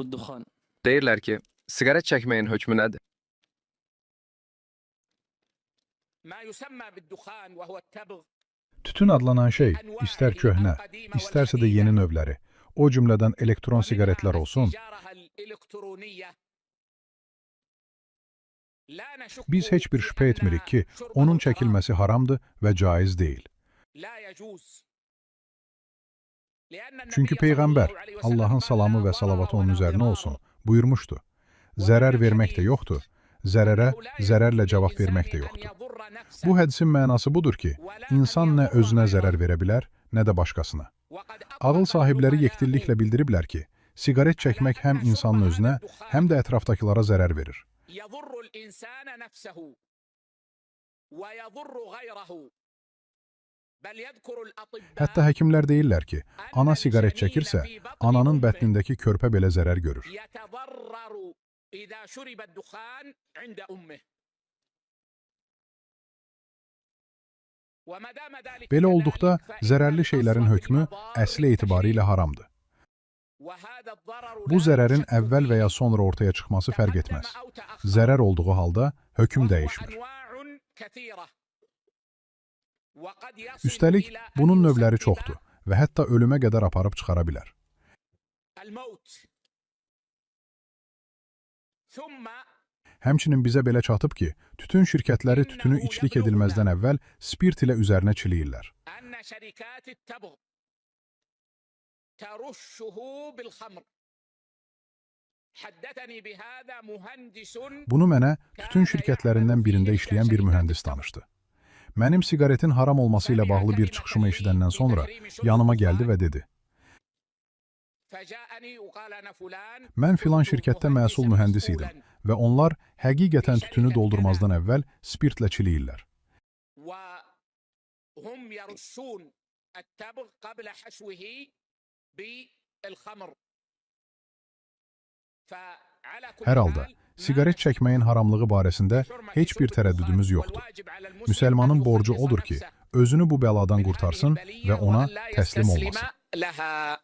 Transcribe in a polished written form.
والدخان. Deyirlər ki, siqaret çəkməyin hökmü nədir? ما يسمى بالدخان وهو التبغ. Tütün adlanan şey, istər köhnə, istərsə də yeni növləri, o cümlədən elektron ومنها siqaretlər olsun, السيجارة الإلكترونية. لا نشك biz heç bir في şübhə أن etmirik ki, شربه onun حرام çəkilməsi haramdır və caiz deyil. لا يجوز. لأن Çünki النبي صلى Peyğəmbər, الله عليه وسلم Allahın قال: salamı لا və ضرر salavatı onun ولا üzərinə ضرار. olsun, buyurmuşdu. ومن Zərər vermək də الحديث yoxdur, zərərə أنه لا يجوز zərərlə cavab للإنسان vermək də أن yoxdur. يضر نفسه Bu hədisin mənası budur ki, ولا أن insan nə يضر özünə غيره. zərər verə bilər, nə də başqasına. وقد Ağıl أطلق sahibləri العقلاء yekdilliklə bildiriblər ki, siqaret على çəkmək həm أن شرب insanın هذا özünə, الدخان həm də ətrafdakılara zərər verir. يضر الإنسان نفسه ويضر غيره. بل يذكر الأطباء Hətta həkimlər deyirlər ki, أن ana siqaret الجنين çəkirsə, في بطن ananın أمه bətnindəki körpə belə zərər görür. يتضرر إذا شرب الدخان عند أمه. وما دام ذلك Belə olduqda كذلك فإن zərərli الأصل şeylərin في hökmü المضار əsli etibarı التحريم ilə haramdır. وهذا الضرر Bu لا zərərin يشك əvvəl və ya فيه sonra ortaya çıxması fərq تقدم etməz. أو تأخر Zərər olduğu halda hökm وهو dəyişmir. أنواع كثيرة وقد يصل Üstəlik, إلى أن bunun növləri يسبب çoxdur və hətta ölümə qədər aparıb çıxara bilər. الموت. ثم Həmçinin bizə belə çatıb ki, tütün şirkətləri tütünü إنه içlik يبلغنا edilməzdən əvvəl spirt ilə üzərinə çiləyirlər. أن شركات التبغ ترشه بالخمر. حدثني بهذا مهندس Bunu mənə tütün كان يعمل şirkətlərindən في birində إحدى işləyən bir شركات mühəndis التبغ. danışdı. Mənim siqaretin haram olması ilə سمع bağlı bir كلمة çıxışımı لي eşidəndən sonra بتحريم شرب yanıma gəldi الدخان və dedi: فجاءني وقال أنا فلان "Mən filan كنت şirkətdə məsul مهندسا mühəndis idim مسؤولا və onlar həqiqətən في tütünü شركة كذا doldurmazdan əvvəl spirtlə çiləyirlər." وهم يرشون التبغ قبل حشوه بالخمر. فعلى كل Hər halda حال ما siqaret نشك çəkməyin haramlığı barəsində بحرمة heç bir شرب الدخان tərəddüdümüz yoxdur. والواجب على المسلم أن Müsəlmanın borcu يخلص odur ki, نفسه özünü bu bəladan من هذه qurtarsın və البلية ona وأن لا təslim يستسلم olmasın. لها.